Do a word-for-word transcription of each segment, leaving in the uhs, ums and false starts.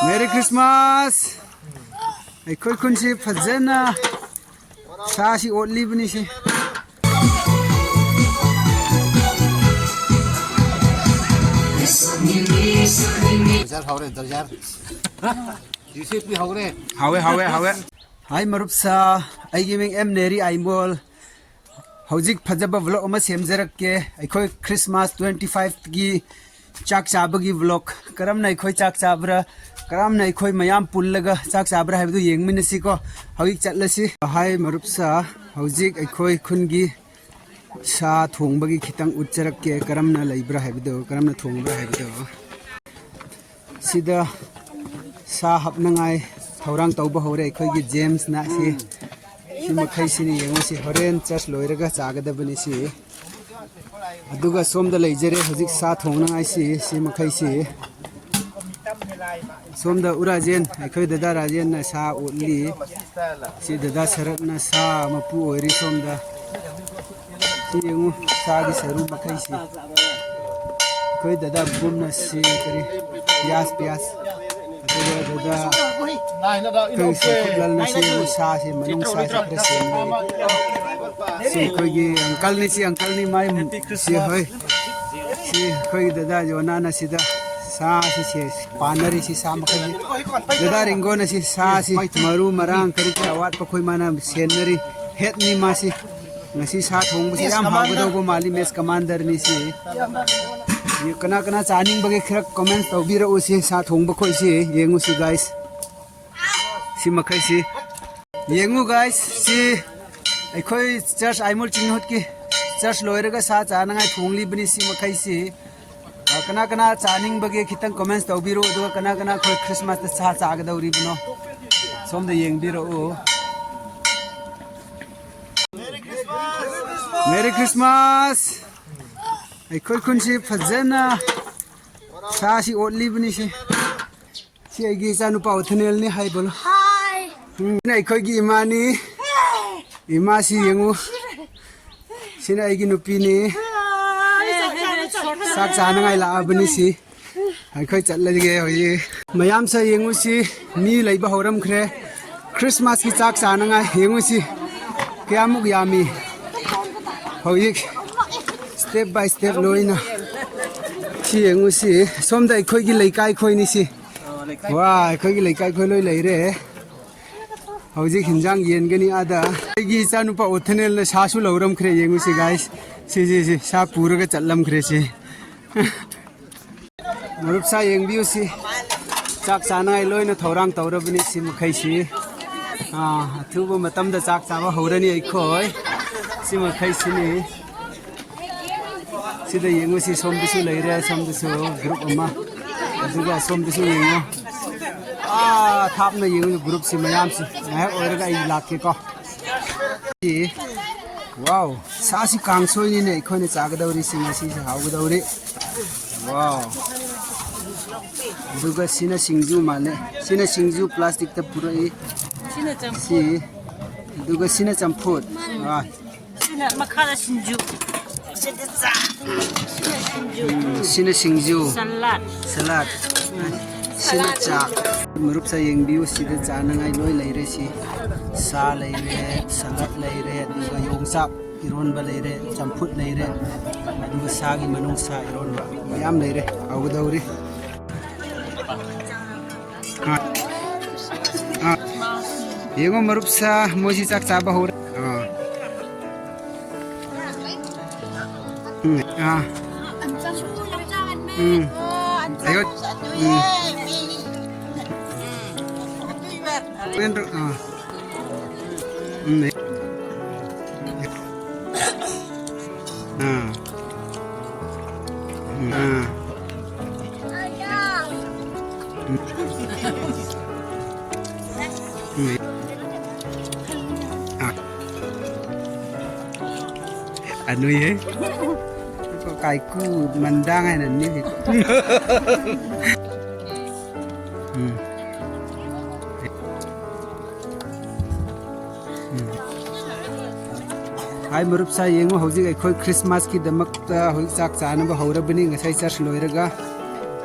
Merry Christmas! ꯑꯩꯈꯣꯏ ꯈꯨꯟꯁꯤ ꯐꯖꯅ ꯁꯥꯁꯤ ꯑꯣꯠꯂꯤꯕꯅꯤ ꯁꯤ꯫ ꯗꯔꯖꯥꯔ ꯍꯧꯔꯦ, ꯗꯔꯖꯥꯔ꯫ ꯖꯤꯁꯤꯄꯤ ꯍꯧꯔꯦ꯫ ꯍꯥꯎꯋꯦ, ꯍꯥꯎꯋꯦ, ꯍꯥꯎꯋꯦ꯫ ꯍꯥꯏ ꯃꯔꯨꯞ ꯁꯥ, ꯑꯩꯒꯤ ꯃꯤꯡ ꯑꯦꯝ ꯅꯦꯔꯤ ꯑꯥꯏꯃꯣꯜ꯫ ꯍꯧꯖꯤꯛ ꯐꯖꯕ vlog ꯑꯃ ꯁꯦꯝꯖꯔꯛꯀꯦ꯫ ꯑꯩꯈꯣꯏ Christmas twenty fiveꯒꯤ ꯆꯥꯛ ꯆꯥꯕꯒꯤ vlog꯫ ꯀꯔꯝꯅ ꯑꯩꯈꯣꯏ ꯆꯥꯛ ꯆꯥꯕ꯭ꯔꯥ, ꯀꯔꯝꯅ ꯑꯩꯈꯣꯏ ꯃꯌꯥꯝ ꯄꯨꯜꯂꯒ ꯆꯥꯛ ꯆꯥꯕ꯭ꯔꯥ ꯍꯥꯏꯕꯗꯨ ꯌꯦꯡꯃꯤꯟꯅꯁꯤꯀꯣ꯫ ꯍꯧꯖꯤꯛ ꯆꯠꯂꯁꯤ꯫ ꯍꯥꯏ ꯃꯔꯨꯞ ꯁꯥ, ꯍꯧꯖꯤꯛ ꯑꯩꯈꯣꯏ ꯈꯨꯟꯒꯤ ꯁꯥ ꯊꯣꯡꯕꯒꯤ ꯈꯤꯇꯪ ꯎꯠꯆꯔꯛꯀꯦ, ꯀꯔꯝꯅ ꯂꯩꯕ꯭ꯔꯥ ꯍꯥꯏꯕꯗꯨ, ꯀꯔꯝꯅ ꯊꯣꯡꯕ꯭ꯔꯥ ꯍꯥꯏꯕꯗꯨ꯫ ꯁꯤꯗ ꯁꯥ ꯍꯥꯞꯅꯉꯥꯏ ꯊꯧꯔꯥꯡ ꯇꯧꯕ ꯍꯧꯔꯦ ꯑꯩꯈꯣꯏꯒꯤ ꯖꯦꯝꯁꯅ꯫ ꯁꯤ, ꯁꯤ ꯃꯈꯩꯁꯤꯅꯤ, ꯌꯦꯡꯉꯨ꯫ ꯁꯤ ꯍꯣꯔꯦꯟ ꯆꯔꯆ ꯂꯣꯏꯔꯒ ꯆꯥꯒꯗꯕꯅꯤ ꯁꯤ꯫ ꯑꯗꯨꯒ ꯁꯣꯝꯗ ꯂꯩꯖꯔꯦ ꯍꯧꯖꯤꯛ ꯁꯥ ꯊꯣꯡꯅꯉꯥꯏꯁꯤ꯫ ꯁꯤ ꯃꯈꯩꯁꯤ ꯁꯣꯝꯗ ꯎꯔꯥꯖꯦꯟ, ꯑꯩꯈꯣꯏ ꯗꯗꯥ ꯔꯥꯖꯦꯟꯅ ꯁꯥ ꯎꯠꯂꯤ꯫ ꯁꯤ ꯗꯗꯥ ꯁꯔꯠꯅ ꯁꯥ ꯃꯄꯨ ꯑꯣꯏꯔꯤ ꯁꯣꯝꯗ꯫ ꯁꯤ ꯌꯦꯡꯉꯨ, ꯁꯥꯒꯤ ꯁꯔꯨ ꯃꯈꯩꯁꯤ꯫ ꯑꯩꯈꯣꯏ ꯗꯗꯥ ꯕꯨꯝꯅ ꯁꯤ ꯀꯔꯤ, ꯄꯤꯌꯥꯁ, ꯄꯤꯌꯥꯁ꯫ ꯑꯗꯨꯒ ꯗꯗꯥ ꯑꯩꯈꯣꯏ ꯁꯤ ꯈꯨꯠꯂꯜꯅ ꯁꯤ ꯌꯦꯡꯉꯨ, ꯁꯥꯁꯤ, ꯃꯅꯨꯡ ꯁꯥꯁꯤ ꯈꯔ ꯁꯦꯝꯕ꯫ ꯁꯤ ꯑꯩꯈꯣꯏꯒꯤ ꯑꯪꯀꯜꯅꯤ, ꯁꯤ ꯑꯪꯀꯜꯅꯤ, ꯃꯥꯏ ꯁꯤ ꯍꯣꯏ꯫ ꯁꯤ ꯑꯩꯈꯣꯏꯒꯤ ꯗꯗꯥ ꯌꯣꯅꯥꯅ ꯁꯤꯗ ꯁꯥꯁꯤ ꯁꯦ-, ꯄꯥꯟꯅꯔꯤ꯫ ꯁꯤ ꯁꯥ ꯃꯈꯩ ꯗꯗꯥ ꯔꯤꯡꯒꯣꯅ ꯁꯤ ꯁꯥꯁꯤ ꯃꯔꯨ ꯃꯔꯥꯡ ꯀꯔꯤ ꯀꯔꯤ ꯑꯋꯥꯠꯄ ꯑꯩꯈꯣꯏ ꯃꯥꯅ ꯁꯦꯟꯅꯔꯤ꯫ ꯍꯦꯠꯅꯤ ꯃꯥꯁꯤ꯫ ꯉꯁꯤ ꯁꯥ ꯊꯣꯡꯕꯁꯤ ꯌꯥꯝ ꯍꯥꯎꯒꯗꯧꯕ ꯃꯥꯜꯂꯤ꯫ ꯃꯦꯁ ꯀꯃꯥꯟꯗꯔꯅꯤ ꯁꯤ꯫ ꯀꯅꯥ ꯀꯅꯥ ꯆꯥꯅꯤꯡꯕꯒꯤ ꯈꯔ comment ꯇꯧꯕꯤꯔꯛꯎ꯫ ꯁꯤ ꯁꯥ ꯊꯣꯡꯕ ꯈꯣꯏꯁꯤ ꯌꯦꯡꯉꯨꯁꯤ guys꯫ ꯁꯤ ꯃꯈꯩꯁꯤ ꯌꯦꯡꯉꯨ guys꯫ ꯁꯤ ꯑꯩꯈꯣꯏ ꯆꯔꯆ, ꯑꯥꯏꯃꯣꯜ ꯆꯤꯡꯍꯨꯠꯀꯤ ꯆꯔꯆ ꯂꯣꯏꯔꯒ ꯁꯥ ꯆꯥꯅꯉꯥꯏ ꯊꯣꯡꯂꯤꯕꯅꯤ꯫ ꯁꯤ ꯃꯈꯩꯁꯤ, ꯑ, ꯀꯅꯥ ꯀꯅꯥ ꯆꯥꯅꯤꯡꯕꯒꯦ ꯈꯤꯇꯪ comments ꯇꯧꯕꯤꯔꯣ, ꯑꯗꯨꯒ ꯀꯅꯥ ꯀꯅꯥ ꯑꯩꯈꯣꯏ Christmasꯇ ꯁꯥ ꯆꯥꯒꯗꯧꯔꯤꯕꯅꯣ ꯁꯣꯝꯗ ꯌꯦꯡꯕꯤꯔꯛꯎ꯫ Merry Christmas! ꯑꯩꯈꯣꯏ ꯈꯨꯟꯁꯤ ꯐꯖꯅ ꯁꯥꯁꯤ ꯑꯣꯠꯂꯤꯕꯅꯤ ꯁꯤ꯫ ꯁꯤ ꯑꯩꯒꯤ ꯏꯆꯥꯅꯨꯄꯥ ꯎꯊꯅꯦꯜꯅꯤ꯫ Hi ꯕꯣꯂꯣ꯫ Hi꯫ ꯎꯝ, ꯑꯩꯈꯣꯏꯒꯤ ꯏꯃꯥꯅꯤ꯫ ꯏꯃꯥꯁꯤ ꯌꯦꯡꯉꯨ꯫ ꯁꯤꯅ ꯑꯩꯒꯤ ꯅꯨꯄꯤꯅꯤ꯫ ꯆꯥꯛ ꯆꯥꯅꯉꯥꯏ ꯂꯥꯛꯑꯕꯅꯤ ꯁꯤ꯫ ꯑꯩꯈꯣꯏ ꯆꯠꯂꯒꯦ ꯍꯧꯖꯤꯛ꯫ ꯃꯌꯥꯝꯁꯦ ꯌꯦꯡꯉꯨꯁꯤ, ꯃꯤ ꯂꯩꯕ ꯍꯧꯔꯝꯈ꯭ꯔꯦ꯫ ꯈ꯭ꯔꯤꯁꯃꯥꯁꯀꯤ ꯆꯥꯛ ꯆꯥꯅꯉꯥꯏ ꯌꯦꯡꯉꯨꯁꯤ, ꯀꯌꯥꯃꯨꯛ ꯌꯥꯝꯃꯤ꯫ ꯍꯧꯖꯤꯛ step by step ꯂꯣꯏꯅ ꯁꯤ ꯌꯦꯡꯉꯨꯁꯤ꯫ ꯁꯣꯝꯗ ꯑꯩꯈꯣꯏꯒꯤ ꯂꯩꯀꯥꯏ ꯈꯣꯏꯅꯤ ꯁꯤ꯫ ꯋꯥ, ꯑꯩꯈꯣꯏꯒꯤ ꯂꯩꯀꯥꯏ ꯈꯣꯏ ꯂꯣꯏ ꯂꯩꯔꯦ꯫ ꯍꯧꯖꯤꯛ ꯍꯤꯟꯖꯥꯡ ꯌꯦꯟꯒꯅꯤ ꯑꯥꯗ꯫ ꯑꯩꯒꯤ ꯏꯆꯥꯅꯨꯄꯥ ꯑꯣꯊꯅꯦꯜꯅ ꯁꯥꯁꯨ ꯂꯧꯔꯝꯈ꯭ꯔꯦ, ꯌꯦꯡꯉꯨꯁꯤ guys꯫ ꯁꯤ, ꯁꯤ, ꯁꯤ, ꯁꯥ ꯄꯨꯔꯒ ꯆꯠꯂꯝꯈ꯭ꯔꯦ ꯁꯤ꯫ ꯃꯔꯨꯞ ꯁꯥ ꯌꯦꯡꯕꯤꯌꯨ ꯁꯤ꯫ ꯆꯥꯛ ꯆꯥꯅꯉꯥꯏ ꯂꯣꯏꯅ ꯊꯧꯔꯥꯡ ꯇꯧꯔꯕꯅꯤ ꯁꯤ ꯃꯈꯩꯁꯤ꯫ ꯑꯥ, ꯑꯊꯨꯕ ꯃꯇꯝꯗ ꯆꯥꯛ ꯆꯥꯕ ꯍꯧꯔꯅꯤ ꯑꯩꯈꯣꯏ꯫ ꯁꯤ ꯃꯈꯩꯁꯤꯅꯤ꯫ ꯁꯤꯗ ꯌꯦꯡꯉꯨꯁꯤ, ꯁꯣꯝꯗꯁꯨ ꯂꯩꯔꯦ, ꯁꯣꯝꯗꯁꯨ group ꯑꯃ, ꯑꯗꯨꯒ ꯁꯣꯝꯗꯁꯨ ꯌꯦꯡꯉꯨ꯫ ꯑꯥ, ꯊꯥꯞꯅ ꯌꯦꯡꯉꯨ groupꯁꯤ ꯃꯌꯥꯝꯁꯤ꯫ ꯉꯥꯏꯍꯥꯛ ꯑꯣꯏꯔꯒ ꯑꯩ ꯂꯥꯛꯀꯦꯀꯣ꯫ ꯁꯤ, wow, ꯁꯥꯁꯤ ꯀꯥꯡꯁꯣꯏꯅꯤꯅꯦ ꯑꯩꯈꯣꯏꯅ ꯆꯥꯒꯗꯧꯔꯤꯁꯤ ꯉꯁꯤꯁꯤ, ꯍꯥꯎꯒꯗꯧꯔꯤ꯫ Wow꯫ ꯑꯗꯨꯒ ꯁꯤꯅ ꯁꯤꯡꯖꯨ ꯃꯥꯜꯂꯦ꯫ ꯁꯤꯅ ꯁꯤꯡꯖꯨ plasticꯇ ꯄꯨꯔꯛꯏ꯫ ꯁꯤꯅ ꯆꯝꯐꯨꯠ꯫ ꯁꯤ, ꯑꯗꯨꯒ ꯁꯤꯅ ꯆꯝꯐꯨꯠ꯫ ꯃꯥꯅꯦ꯫ ꯑꯥ꯫ ꯁꯤꯅ ꯃꯈꯥꯗ ꯁꯤꯡꯖꯨ꯫ ꯁꯤꯗ ꯆꯥ꯫ ꯁꯤꯅ ꯁꯤꯡꯖꯨ꯫ ꯎꯝ, ꯁꯤꯅ ꯁꯤꯡꯖꯨ꯫ Salad꯫ Salad꯫ ꯁꯤꯅ ꯆꯥ꯫ ꯃꯔꯨꯞꯁꯥ ꯌꯦꯡꯕꯤꯌꯨ, ꯁꯤꯗ ꯆꯥꯅꯉꯥꯏ ꯂꯣꯏ ꯂꯩꯔꯦ꯫ ꯁꯤ ꯁꯥ ꯂꯩꯔꯦ, salad ꯂꯩꯔꯦ, ꯑꯗꯨꯒ ꯌꯣꯡꯆꯥꯛ ꯏꯔꯣꯟꯕ ꯂꯩꯔꯦ, ꯆꯝꯐꯨꯠ ꯂꯩꯔꯦ, ꯑꯗꯨꯒ ꯁꯥꯒꯤ ꯃꯅꯨꯡ ꯁꯥ ꯏꯔꯣꯟꯕ ꯃꯌꯥꯝ ꯂꯩꯔꯦ꯫ ꯍꯧꯒꯗꯧꯔꯤ꯫ ꯑꯥ꯫ ꯑꯥ꯫ ꯌꯦꯡꯉꯣ ꯃꯔꯨꯞꯁꯥ, ꯃꯣꯏꯁꯤ ꯆꯥꯛ ꯆꯥꯕ ꯍꯧꯔꯦ꯫ ꯑꯥ꯫ ꯎꯝ, ꯑꯥ꯫ ꯎꯝ꯫ ꯑꯌꯣ꯫ ꯎꯝ꯫ ꯑꯥ꯫ ꯎꯝ꯫ ꯑꯥ꯫ ꯎꯝ꯫ ꯑꯥ꯫ ꯎꯝ꯫ ꯎꯝ꯫ ꯑꯥ꯫ ꯑꯅꯨꯏꯍꯦ꯫ ꯀꯥꯏꯀꯨ ꯃꯟꯗꯥꯡ ꯍꯥꯏꯅ ꯅꯤꯡꯉꯤ꯫ ꯎꯝ꯫ ꯎꯝ꯫ ꯍꯥꯏ ꯃꯔꯨꯞꯁꯥ ꯌꯦꯡꯉꯨ, ꯍꯧꯖꯤꯛ ꯑꯩꯈꯣꯏ ꯈ꯭ꯔꯤꯁꯃꯥꯁꯀꯤꯗꯃꯛꯇ ꯍꯧꯖꯤꯛ ꯆꯥꯛ ꯆꯥꯅꯕ ꯍꯧꯔꯕꯅꯤ ꯉꯁꯥꯏ church ꯂꯣꯏꯔꯒ꯫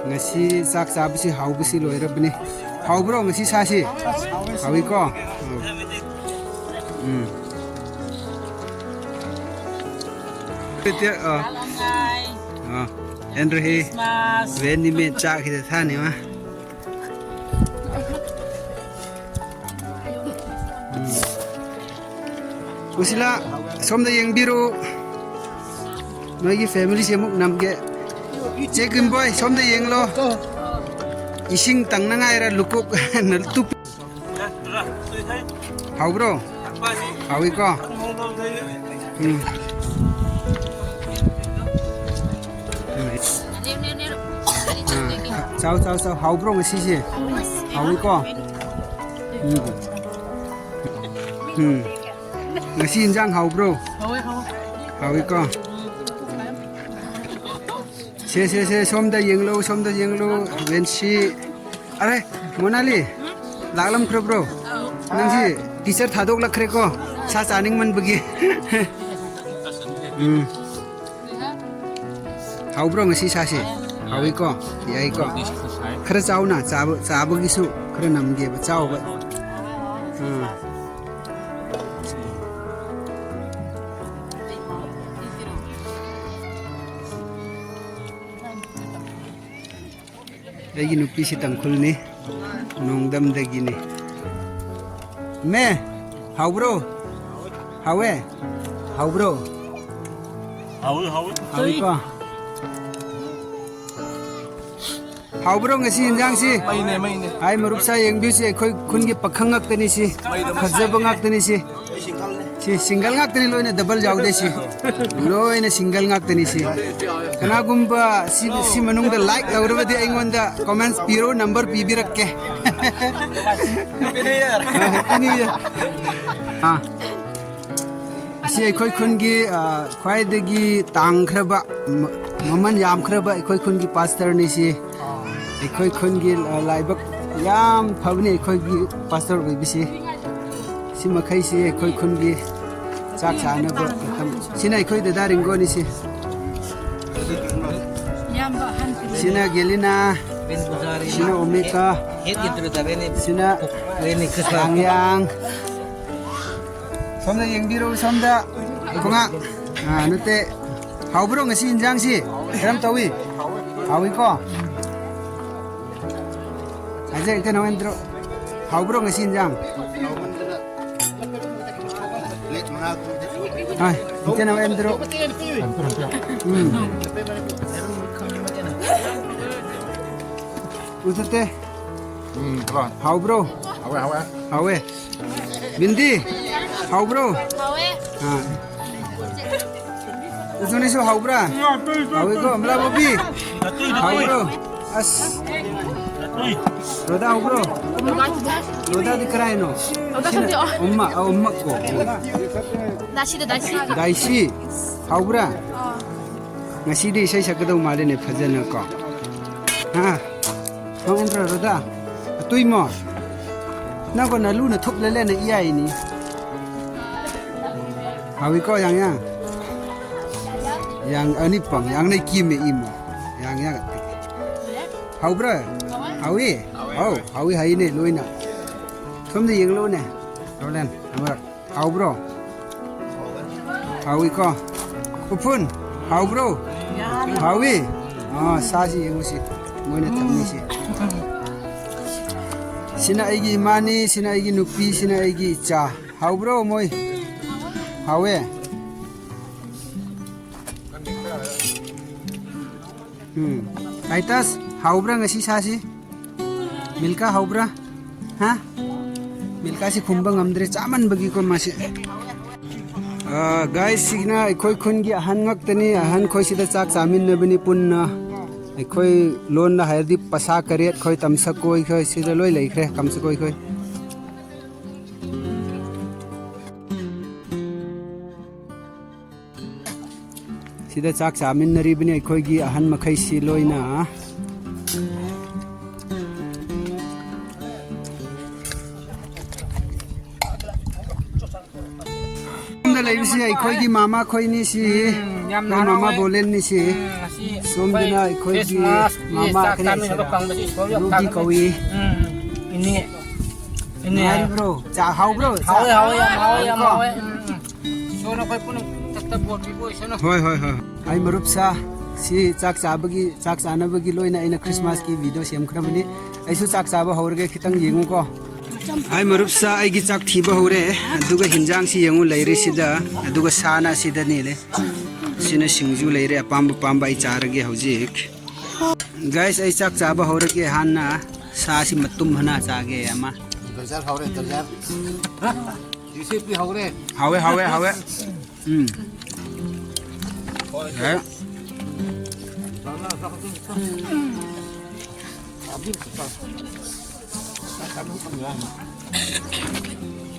ꯉꯁꯤ ꯆꯥꯛ ꯆꯥꯕꯁꯤ ꯍꯥꯎꯕꯁꯤ ꯂꯣꯏꯔꯕꯅꯤ꯫ ꯍꯥꯎꯕ꯭ꯔꯣ ꯉꯁꯤ ꯁꯥꯁꯤ? ꯍꯥꯎꯋꯤꯀꯣ? ꯎꯝ꯫ ꯎꯝ꯫ ꯑ, ꯑ, ꯑꯦꯟꯗ꯭ꯔꯣ ꯍꯤ꯫ ꯈ꯭ꯔꯤꯁꯃꯥꯁ꯫ ꯆꯥꯛ ꯈꯤꯇ ꯊꯥꯅꯤ ꯃꯥ꯫ ꯎꯝ꯫ ꯎꯁꯤꯂꯥ, ꯁꯣꯝꯗ ꯌꯦꯡꯕꯤꯔꯨ꯫ ꯅꯣꯏꯒꯤ ꯐꯦꯃꯤꯂꯤꯁꯦ ꯑꯃꯨꯛ ꯅꯝꯒꯦ꯫ ꯆꯦ ꯀꯤꯝꯕꯣꯏ, ꯁꯣꯝꯗ ꯌꯦꯡꯂꯣ꯫ ꯏꯁꯤꯡ ꯇꯪꯅꯉꯥꯏꯔ ꯂꯨꯀꯨꯞ ꯅ ꯇꯨꯞ-, ꯍꯥꯎꯕ꯭ꯔꯣ? ꯍꯥꯎꯏꯀꯣ? ꯎꯝ꯫ ꯎꯝ꯫ ꯑꯥ, ꯆꯥꯎ, ꯆꯥꯎ, ꯆꯥꯎ꯫ ꯍꯥꯎꯕ꯭ꯔꯣ ꯉꯁꯤꯁꯦ? ꯍꯥꯎꯏꯀꯣ? ꯎꯝ꯫ ꯎꯝ꯫ ꯉꯁꯤ ꯏꯟꯖꯥꯡ ꯍꯥꯎꯕ꯭ꯔꯣ? ꯍꯥꯎꯋꯦ, ꯍꯥꯎꯋꯦ꯫ ꯍꯥꯎꯏꯀꯣ? ꯁꯦ, ꯁꯦ, ꯁꯦ, ꯁꯣꯝꯗ ꯌꯦꯡꯂꯨ, ꯁꯣꯝꯗ ꯌꯦꯡꯂꯨ, ꯕꯦꯟꯁꯤ꯫ ꯑꯔꯦ, ꯃꯣꯅꯥꯂꯤ, ꯂꯥꯛꯂꯝꯈ꯭ꯔꯕ꯭ꯔꯣ? ꯅꯪꯁꯤ ꯇꯤꯆꯔ ꯊꯥꯗꯣꯛꯂꯛꯈ꯭ꯔꯦꯀꯣ, ꯁꯥ ꯆꯥꯅꯤꯡꯃꯟꯕꯒꯤ꯫ ꯎꯝ꯫ ꯍꯥꯎꯕ꯭ꯔꯣ ꯉꯁꯤ ꯁꯥꯁꯤ? ꯍꯥꯎꯏꯀꯣ? ꯌꯥꯏꯀꯣ? ꯈꯔ ꯆꯥꯎꯅ, ꯆꯥꯕ, ꯆꯥꯕꯒꯤꯁꯨ ꯈꯔ ꯅꯝꯒꯦꯕ, ꯆꯥꯎꯕ꯫ ꯎꯝ꯫ ꯑꯩꯒꯤ ꯅꯨꯄꯤꯁꯤ ꯇꯥꯡꯈꯨꯜꯅꯤ, ꯅꯣꯡꯗꯝꯗꯒꯤꯅꯤ꯫ ꯃꯦ, ꯍꯥꯎꯕ꯭ꯔꯣ? ꯍꯥꯎꯋꯦ? ꯍꯥꯎꯕ꯭ꯔꯣ? ꯍꯥꯎꯋꯤ, ꯍꯥꯎꯋꯤ꯫ ꯍꯥꯎꯋꯤꯀꯣ? ꯍꯥꯎꯕ꯭ꯔꯣ ꯉꯁꯤ ꯏꯟꯖꯥꯡꯁꯤ? ꯃꯩꯅꯦ, ꯃꯩꯅꯦ꯫ ꯍꯥꯏ ꯃꯔꯨꯞ ꯁꯥ ꯌꯦꯡꯕꯤꯌꯨꯁꯤ, ꯑꯩꯈꯣꯏ ꯈꯨꯟꯒꯤ ꯄꯥꯈꯪ ꯉꯥꯛꯇꯅꯤ ꯁꯤ, ꯐꯖꯕ ꯉꯥꯛꯇꯅꯤ ꯁꯤ꯫ ꯁꯤ ꯁꯤꯡꯒꯜ ꯉꯥꯛꯇꯅꯤ, ꯂꯣꯏꯅ ꯗꯕꯜ ꯌꯥꯎꯗꯦ ꯁꯤ꯫ ꯂꯣꯏꯅ ꯁꯤꯡꯒꯜ ꯉꯥꯛꯇꯅꯤ ꯁꯤ꯫ ꯀꯅꯥꯒꯨꯝꯕ ꯁꯤ, ꯁꯤ ꯃꯅꯨꯡꯗ ꯂꯥꯏꯛ ꯇꯧꯔꯕꯗꯤ ꯑꯩꯉꯣꯟꯗ ꯀꯣꯃꯦꯟꯠꯁ ꯄꯤꯔꯣ, ꯅꯝꯕꯔ ꯄꯤꯕꯤꯔꯛꯀꯦ꯫ Happy New Year꯫ ꯑꯥ꯫ ꯑꯁꯤ ꯑꯩꯈꯣꯏ ꯈꯨꯟꯒꯤ, ꯑ, ꯈ꯭ꯋꯥꯏꯗꯒꯤ ꯇꯥꯡꯈ꯭ꯔꯕ, ꯃ-, ꯃꯃꯜ ꯌꯥꯝꯈ꯭ꯔꯕ ꯑꯩꯈꯣꯏ ꯈꯨꯟꯒꯤ ꯄꯥꯁꯇꯔꯅꯤ ꯁꯤ꯫ ꯑꯩꯈꯣꯏ ꯈꯨꯟꯒꯤ, ꯑ, ꯂꯥꯏꯕꯛ ꯌꯥꯝ ꯐꯕꯅꯤ ꯑꯩꯈꯣꯏꯒꯤ ꯄꯥꯁꯇꯔ ꯑꯣꯏꯕꯁꯤ꯫ ꯁꯤ ꯃꯈꯩꯁꯤ ꯑꯩꯈꯣꯏ ꯈꯨꯟꯒꯤ ꯆꯥꯛ ꯆꯥꯅꯕ ꯃꯇꯝ꯫ ꯁꯤꯅ ꯑꯩꯈꯣꯏ ꯗꯗꯥ ꯔꯤꯡꯒꯣꯅꯤ ꯁꯤ꯫ ꯏꯌꯥꯝꯕ ꯑꯍꯟ꯫ ꯁꯤꯅ ꯒꯦꯂꯤꯅꯥ, ꯁꯤꯅ ꯑꯣꯃꯤꯀꯥ, ꯁꯤꯅ ꯌꯥꯡꯌꯥꯡ꯫ ꯁꯣꯝꯗ ꯌꯦꯡꯕꯤꯔꯣ, ꯁꯣꯝꯗ꯫ ꯈꯣꯡꯉꯥ-, ꯑꯥ, ꯅꯠꯇꯦ꯫ ꯍꯥꯎꯕ꯭ꯔꯣ ꯉꯁꯤ ꯏꯟꯖꯥꯡꯁꯤ? ꯀꯔꯝ ꯇꯧꯏ? ꯍꯥꯎꯏꯀꯣ? ꯍꯥꯏꯖꯔꯛꯀꯦ ꯅꯋꯦꯟꯗ꯭ꯔꯣ꯫ ꯍꯥꯎꯕ꯭ꯔꯣ ꯉꯁꯤ ꯏꯟꯖꯥꯡ? ꯍꯣꯏ, ꯏꯆꯦ ꯅꯋꯦꯟꯗ꯭ꯔꯣ꯫ ꯎꯝ꯫ ꯎꯖꯠꯇꯦ꯫ ꯎꯝ, ꯀꯣ꯫ ꯍꯥꯎꯕ꯭ꯔꯣ? ꯍꯥꯎꯋꯦ, ꯍꯥꯎꯋꯦ꯫ ꯍꯥꯎꯋꯦ꯫ ꯕꯤꯟꯗꯤ, ꯍꯥꯎꯕ꯭ꯔꯣ? ꯍꯥꯎꯋꯦ꯫ ꯑꯥ꯫ ꯎꯖꯨꯅꯤꯁꯨ ꯍꯥꯎꯕ꯭ꯔꯥ? ꯍꯥꯎꯋꯦꯀꯣ, ꯃꯂꯥꯕꯣꯕꯤ? ꯍꯥꯎꯕ꯭ꯔꯣ? ꯑꯁ꯫ ꯔꯣꯗꯥ ꯍꯥꯎꯕ꯭ꯔꯣ? ꯔꯣꯗꯥꯗꯤ ꯀꯔꯥꯏꯅꯣ? ꯔꯣꯗꯥ ꯁꯤꯅ ꯈꯪꯗꯦ, ꯑꯣ꯫ ꯎꯝꯃ, ꯑ, ꯎꯝꯃꯛꯀꯣ꯫ ꯗꯥꯁꯤꯗ, ꯗꯥꯁꯤ꯫ ꯗꯥꯏꯁꯤ, ꯍꯥꯎꯕ꯭ꯔꯥ? ꯑꯥ꯫ ꯉꯁꯤꯗꯤ ꯏꯁꯩ ꯁꯛꯀꯗꯧ ꯃꯥꯜꯂꯦꯅꯦ, ꯐꯖꯅ ꯀꯣ꯫ ꯍꯥ? ꯍꯥꯎꯕ꯭ꯔꯥ, ꯔꯣꯗꯥ? ꯑꯇꯨꯏꯃꯣ? ꯅꯪꯀꯣ ꯅꯂꯨꯅ ꯊꯨꯞꯂ ꯂꯩꯅ ꯏꯌꯥꯏꯅꯤ꯫ ꯍꯥꯎꯏꯀꯣ, ꯌꯥꯡ ꯌꯥꯡ? ꯌꯥꯡ ꯑꯅꯤ ꯄꯪ, ꯌꯥꯡ ꯂꯩ ꯀꯤꯝꯃꯦ ꯏꯃꯣ꯫ ꯌꯥꯡ ꯌꯥꯡ꯫ ꯍꯥꯎꯕ꯭ꯔꯥ? ꯍꯥꯎꯏ? ꯍꯥꯎ, ꯍꯥꯎꯏ ꯍꯥꯏꯅꯦ ꯂꯣꯏꯅ꯫ ꯁꯣꯝꯗ ꯌꯦꯡꯂꯨꯅꯦ, ꯔꯣꯂꯦꯟ, ꯑꯃꯔꯛ꯫ ꯍꯥꯎꯕ꯭ꯔꯣ? ꯍꯥꯎꯏꯀꯣ? ꯎꯐꯨꯟ, ꯍꯥꯎꯕ꯭ꯔꯣ? ꯍꯥꯎꯏ? ꯑꯥ, ꯁꯥꯁꯤ ꯌꯦꯡꯉꯨꯁꯤ, ꯃꯣꯏꯅ ꯊꯝꯃꯤꯁꯤ꯫ ꯁꯤꯅ ꯑꯩꯒꯤ ꯏꯃꯥꯅꯤ, ꯁꯤꯅ ꯑꯩꯒꯤ ꯅꯨꯄꯤ, ꯁꯤꯅ ꯑꯩꯒꯤ ꯏꯆꯥ꯫ ꯍꯥꯎꯕ꯭ꯔꯣ ꯃꯣꯏ? ꯍꯥꯎꯋꯦ? ꯎꯝ꯫ ꯇꯥꯏꯇꯁ, ꯍꯥꯎꯕ꯭ꯔꯥ ꯉꯁꯤ ꯁꯥꯁꯤ? ꯃꯤꯜꯀꯥ ꯍꯥꯎꯕ꯭ꯔꯥ? ꯍꯥ? ꯃꯤꯜꯀꯥꯁꯤ ꯈꯨꯝꯕ ꯉꯝꯗ꯭ꯔꯦ, ꯆꯥꯃꯟꯕꯒꯤꯀꯣ ꯃꯥꯁꯤ꯫ ꯑꯥ, ꯒꯥꯏꯁ, ꯁꯤꯅ ꯑꯩꯈꯣꯏ ꯈꯨꯟꯒꯤ ꯑꯍꯟ ꯉꯥꯛꯇꯅꯤ꯫ ꯑꯍꯟꯈꯣꯏ ꯁꯤꯗ ꯆꯥꯛ ꯆꯥꯃꯤꯟꯅꯕꯅꯤ ꯄꯨꯟꯅ꯫ ꯑꯩꯈꯣꯏ ꯂꯣꯟꯗ ꯍꯥꯏꯔꯗꯤ ꯄꯁꯥ ꯀꯔꯦꯠ ꯈꯣꯏ, ꯇꯝꯁꯀꯣꯏ ꯈꯣꯏ ꯁꯤꯗ ꯂꯣꯏ ꯂꯩꯈ꯭ꯔꯦ, ꯇꯝꯁꯀꯣꯏ ꯈꯣꯏ꯫ ꯁꯤꯗ ꯆꯥꯛ ꯆꯥꯃꯤꯟꯅꯔꯤꯕꯅꯤ ꯑꯩꯈꯣꯏꯒꯤ ꯑꯍꯟ ꯃꯈꯩꯁꯤ ꯂꯣꯏꯅ꯫ ꯁꯣꯝꯗ ꯂꯩꯕꯁꯤ ꯑꯩꯈꯣꯏꯒꯤ ꯃꯃꯥ ꯈꯣꯏꯅꯤ ꯁꯤ꯫ ꯌꯥꯝꯅ ꯑꯩꯈꯣꯏ ꯃꯃꯥ ꯍꯔꯥꯎꯋꯦ꯫ ꯕꯣꯂꯦꯟꯅꯤꯁꯤ꯫ ꯎꯝ, ꯉꯁꯤ ꯁꯣꯝꯗꯅ ꯑꯩꯈꯣꯏ ꯑꯩꯈꯣꯏꯒꯤ ꯈ꯭ꯔꯤꯁꯃꯥꯁꯀꯤ ꯃꯃꯥ ꯆꯥꯛ ꯈꯔ ꯆꯥꯃꯤꯟꯅꯕ ꯂꯩꯁꯤꯔ? ꯐꯪꯕꯁꯤ ꯏꯁꯣꯔ ꯌꯥꯝ ꯔꯨꯕꯤ ꯊꯥꯒꯠꯆꯔꯤ꯫ ꯀꯧꯏ꯫ ꯎꯝ, ꯏꯅꯦ꯫ ꯏꯅꯦ꯫ ꯅꯨꯡꯉꯥꯏꯔꯤꯕ꯭ꯔꯣ? ꯆꯥ ꯍꯥꯎꯕ꯭ꯔꯣ? ꯆꯥ? ꯍꯥꯎꯋꯦ, ꯍꯥꯎꯋꯦ, ꯌꯥꯝ ꯍꯥꯎꯋꯦ, ꯌꯥꯝ ꯍꯥꯎꯋꯦꯀꯣ? ꯍꯥꯎꯋꯦ꯫ ꯎꯝ, ꯎꯝ꯫ ꯏꯁꯣꯔꯅ ꯑꯩꯈꯣꯏ ꯄꯨꯝꯅꯃꯛꯇ ꯕꯣꯔ ꯄꯤꯕ ꯑꯣꯏꯁꯅꯨ꯫ ꯍꯣꯏ, ꯍꯣꯏ, ꯍꯣꯏ꯫ ꯑꯩ ꯃꯔꯨꯞꯁꯥ ꯁꯤ ꯆꯥꯛ ꯆꯥꯕꯒꯤ, ꯆꯥꯛ ꯆꯥꯅꯕꯒꯤ ꯂꯣꯏꯅ ꯑꯩꯅ ꯈ꯭ꯔꯤꯁꯃꯥꯁꯀꯤ ꯚꯤꯗꯤꯑꯣ ꯁꯦꯝꯈ꯭ꯔꯕꯅꯤ꯫ ꯑꯩꯁꯨ ꯆꯥꯛ ꯆꯥꯕ ꯍꯧꯔꯒꯦ, ꯈꯤꯇꯪ ꯌꯦꯡꯉꯨꯀꯣ꯫ ꯑꯩ ꯃꯔꯨꯞꯁꯥ ꯑꯩꯒꯤ ꯆꯥꯛ ꯊꯤꯕ ꯍꯧꯔꯦ꯫ ꯑꯗꯨꯒ ꯍꯤꯟꯖꯥꯡꯁꯤ ꯌꯦꯡꯉꯨ, ꯂꯩꯔꯤꯁꯤꯗ꯫ ꯑꯗꯨꯒ ꯁꯥꯅ ꯑꯁꯤꯗꯅꯤ ꯂꯩ꯫ ꯁꯤꯅ ꯁꯤꯡꯖꯨ ꯂꯩꯔꯦ, ꯑꯄꯥꯝꯕ ꯑꯄꯥꯝꯕ ꯑꯩ ꯆꯥꯔꯒꯦ ꯍꯧꯖꯤꯛ꯫ ꯒꯥꯏꯁ, ꯑꯩ ꯆꯥꯛ ꯆꯥꯕ ꯍꯧꯔꯒꯦ꯫ ꯍꯥꯟꯅ ꯁꯥꯁꯤ ꯃꯇꯨꯝ ꯍꯅꯥ ꯆꯥꯒꯦ ꯑꯃ꯫ ꯒꯖꯔ ꯍꯧꯔꯦ, ꯒꯖꯔ꯫ ꯌꯨꯁꯦꯞꯇꯤ ꯍꯧꯔꯦ꯫ ꯍꯥꯎꯋꯦ, ꯍꯥꯎꯋꯦ, ꯍꯥꯎꯋꯦ꯫ ꯎꯝ꯫ ꯌꯥꯏ꯫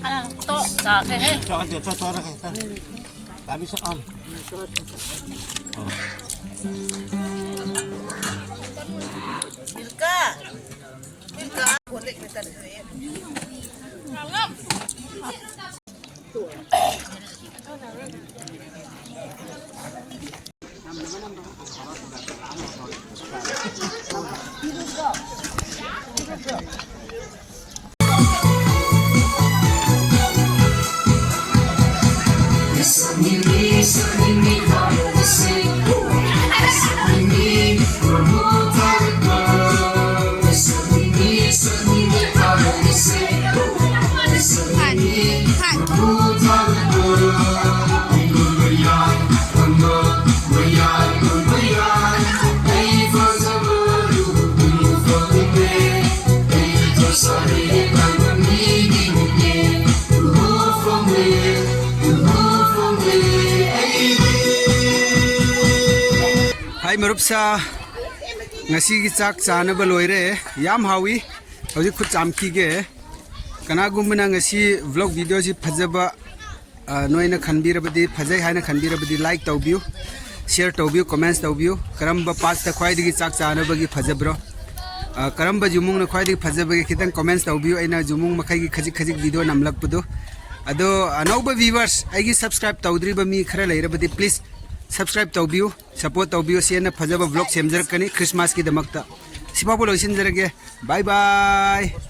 ꯑ, ꯇꯣ, ꯆꯥꯈ꯭ꯔꯦꯍꯦ꯫ ꯆꯥꯔꯒꯦ, ꯆꯥ-, ꯆꯥꯔꯒꯦ, ꯆꯥꯔꯒꯦ꯫ ꯇꯥꯕꯤꯁ-, ꯑꯝ꯫ ꯃꯤꯜꯀꯥ꯫ ꯃꯤꯜꯀꯥ꯫ ꯍꯥꯏ ꯃꯔꯨꯞꯁꯥ, ꯉꯁꯤꯒꯤ ꯆꯥꯛ ꯆꯥꯅꯕ ꯂꯣꯏꯔꯦ꯫ ꯌꯥꯝ ꯍꯥꯎꯏ꯫ ꯍꯧꯖꯤꯛ ꯈꯨꯠ ꯆꯥꯝꯈꯤꯒꯦ꯫ ꯀꯅꯥꯒꯨꯝꯕꯅ ꯉꯁꯤ vlog videoꯁꯤ ꯐꯖꯕ, ꯑ, ꯅꯣꯏꯅ ꯈꯟꯕꯤꯔꯕꯗꯤ, ꯐꯖꯩ ꯍꯥꯏꯅ ꯈꯟꯕꯤꯔꯕꯗꯤ, like ꯇꯧꯕꯤꯌꯨ, share ꯇꯧꯕꯤꯌꯨ, comments ꯇꯧꯕꯤꯌꯨ꯫ ꯀꯔꯝꯕ partꯇ ꯈ꯭ꯋꯥꯏꯗꯒꯤ ꯆꯥꯛ ꯆꯥꯅꯕꯒꯤ ꯐꯖꯕ꯭ꯔꯣ? ꯑ, ꯀꯔꯝꯕ ꯌꯨꯝꯕꯨꯡꯅ ꯈ꯭ꯋꯥꯏꯗꯒꯤ ꯐꯖꯕꯒꯦ? ꯈꯤꯇꯪ comments ꯇꯧꯕꯤꯌꯨ꯫ ꯑꯩꯅ ꯌꯨꯝꯕꯨꯡ ꯃꯈꯩꯒꯤ ꯈꯖꯤꯛ ꯈꯖꯤꯛ video ꯅꯝꯂꯛꯄꯗꯣ꯫ ꯑꯗꯣ ꯑꯅꯧꯕ viewers, ꯑꯩꯒꯤ subscribe ꯇꯧꯗ꯭ꯔꯤꯕ ꯃꯤ ꯈꯔ ꯂꯩꯔꯕꯗꯤ, please subscribe ꯇꯧꯕꯤꯌꯨ, support ꯇꯧꯕꯤꯌꯨ꯫ ꯁꯤ ꯍꯦꯟꯅ ꯐꯖꯕ vlog ꯁꯦꯝꯖꯔꯛꯀꯅꯤ Christmasꯀꯤꯗꯃꯛꯇ꯫ ꯁꯤꯐꯥꯎꯕ ꯂꯣꯏꯁꯤꯟꯖꯔꯒꯦ꯫ Bye bye꯫